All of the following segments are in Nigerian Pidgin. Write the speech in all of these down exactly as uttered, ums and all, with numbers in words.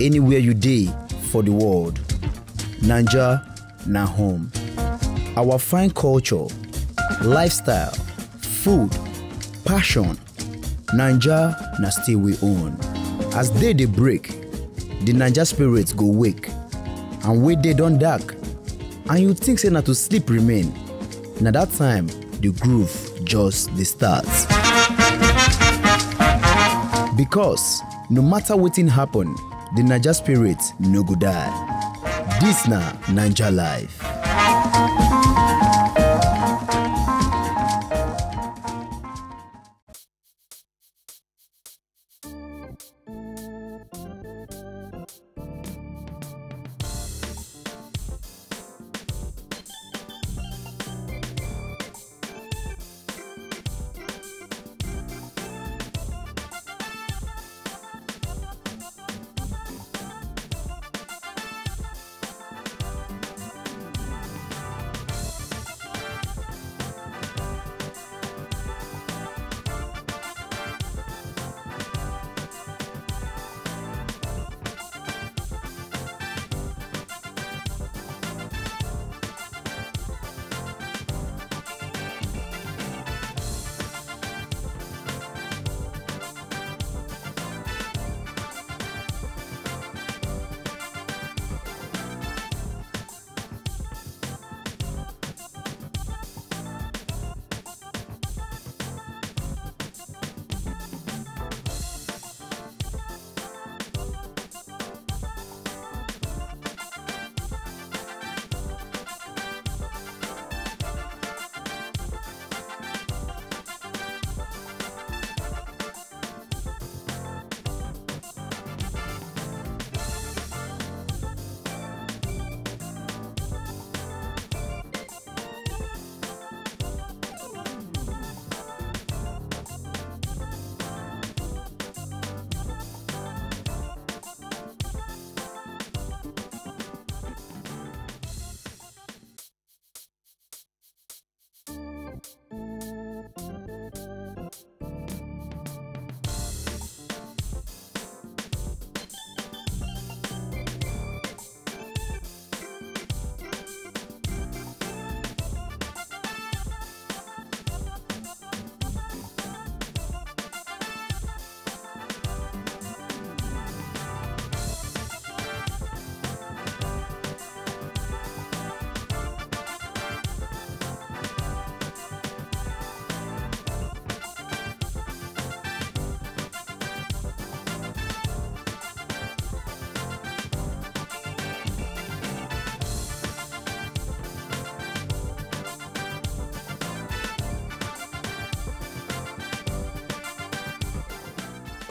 anywhere you dey for the world. Naija na home. Our fine culture, lifestyle, food, passion, Naija na still we own. As day dey break, the Naija spirit go wake. And wey day don dark, and you think say na to sleep remain, na that time the groove just dey start. Because no matter wetin happen, the Naija spirit no go die. This na Naija life.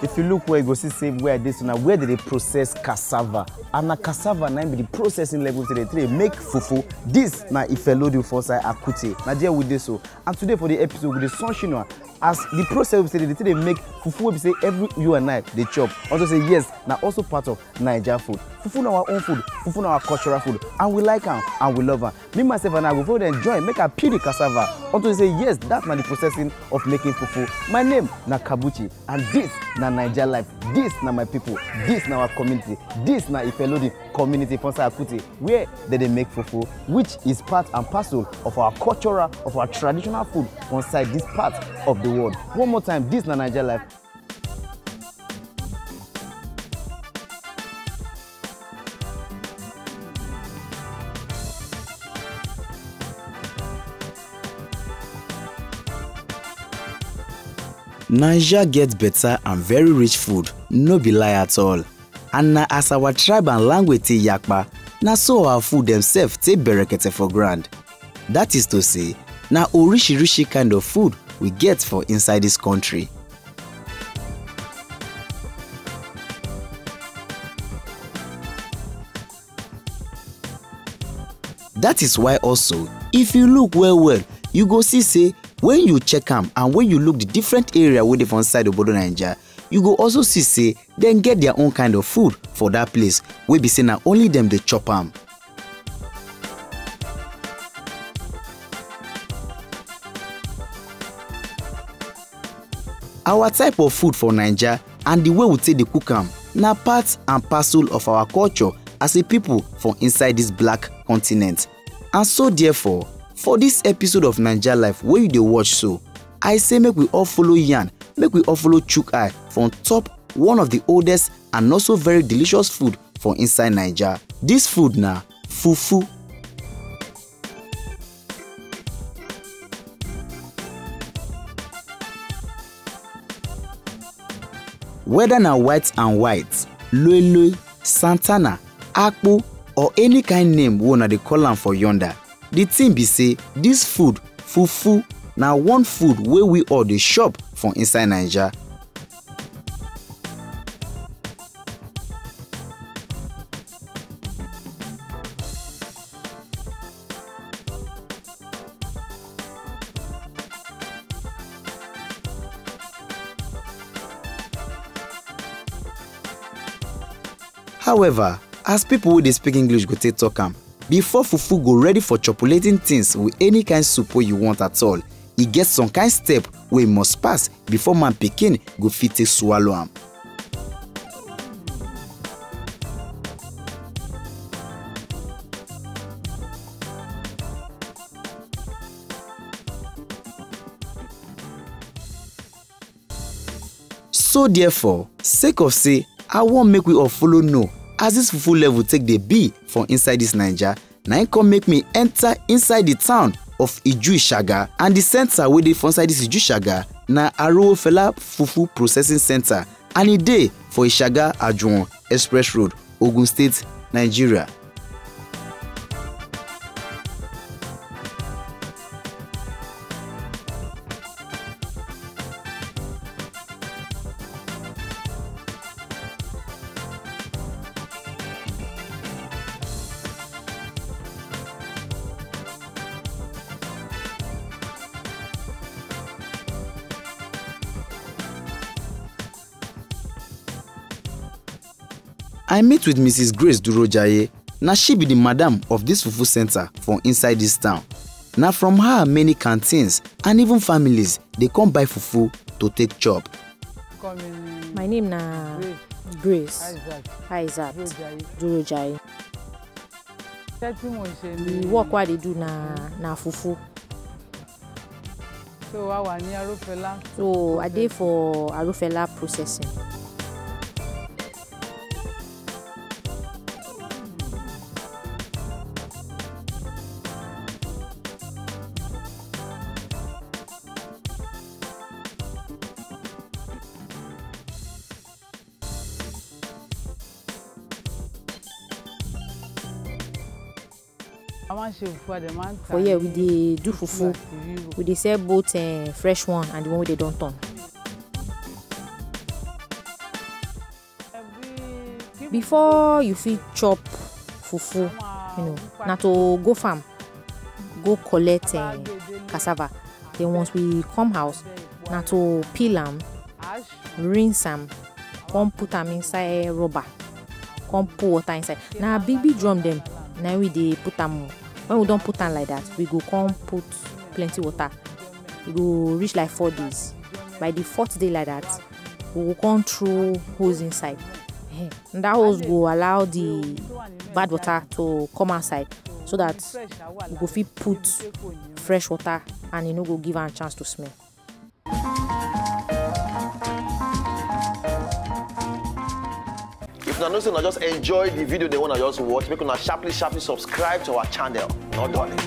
If you look well, you go see say where I dey so na where they dey process cassava. And na cassava na im be the processing level today. Today make fufu. This na Ifelodun for inside Akute. Na there we dey so. And today for the episode, we dey sunshine as the process we say they take dey make fufu wey be say every you and I dey chop. Also say yes, na also part of Naija food. Fufu na our own food, fufu na our cultural food, and we like am and we love am. Me myself and I go follow dem join make I peel the cassava. Unto say yes, that na the processing of making fufu. My name na Kabuchi, and this na Naija life. This na my people. This na our community. This na Ifelodun community for inside Akute, where they dey make fufu, which is part and parcel of our cultural, of our traditional food for inside this part of the world. One more time, this na Naija life. Naija get better and very rich food, no be lie at all. And na as our tribe and language take yakpa, na so our food themselves take berekete for ground. That is to say, na orishirishi kind of food we get for inside this country. That is why also, if you look well well, you go see say when you check am and when you look the different area wey dey for inside obodo Naija, you go also see say dem get their own kind of food for that place wey be say na only dem dey chop am. Our type of food for Naija and the way we take dey cook am na part and parcel of our culture as a people for inside this black continent. And so therefore, for this episode of Naija Life wey you dey watch so, I say make we all follow yarn, make we all follow chook eye for on top one of the oldest and also very delicious food for inside Naija. This food na fufu. Whether na white and white, loi loi, santana, akpu, or any kind name wey una dey call am for yonder, the thing be say this food, fufu, na one food wey we all dey chop for inside Naija. However, as people wey dey speak English go take talk am, before fufu go ready for chopulating things with any kind soup wey you want at all, e get some kind step wey e must pass before man pikin go fit take swallow am. So therefore, sake of say I wan make we all follow know as this fufu level take dey be for inside this Naija, na im come make me enter inside the town of Iju Ishaga and the center wey dey for inside this Iju Ishaga na Arowofela Fufu Processing Center, and e dey for Ishaga Ajuwon Express Road, Ogun State, Nigeria. I meet with Missus Grace Durojaye. Na she be the madam of this fufu center for inside this town. Na from her many canteens and even families dey come buy fufu to take chop. My name na Grace Isaac Durojaye. The work wey I dey do na na fufu. So a wà ní Arúfẹ́lá. So I dey for Arúfẹ́lá processing. For here we dey do fufu, we dey sell both uh, fresh one and the one wey dey don turn. Before you fit chop fufu, you know, na to go farm, go collect uh, cassava. Then once we come house, na to peel am, rinse am, come put am inside rubber, come put water inside. Na big big drum dem na we dey put am o. When we don put am like that, we go come put plenty water. E go reach like four days. By the fourth day like that, we go come throw hose inside. Ehen. And that hose go allow the bad water to come outside so that we go fit put fresh water and e no go give am chance to smell. If una know say una just enjoy the video dem wey una just watch, make una sharply sharply subscribe to our channel. No dulling.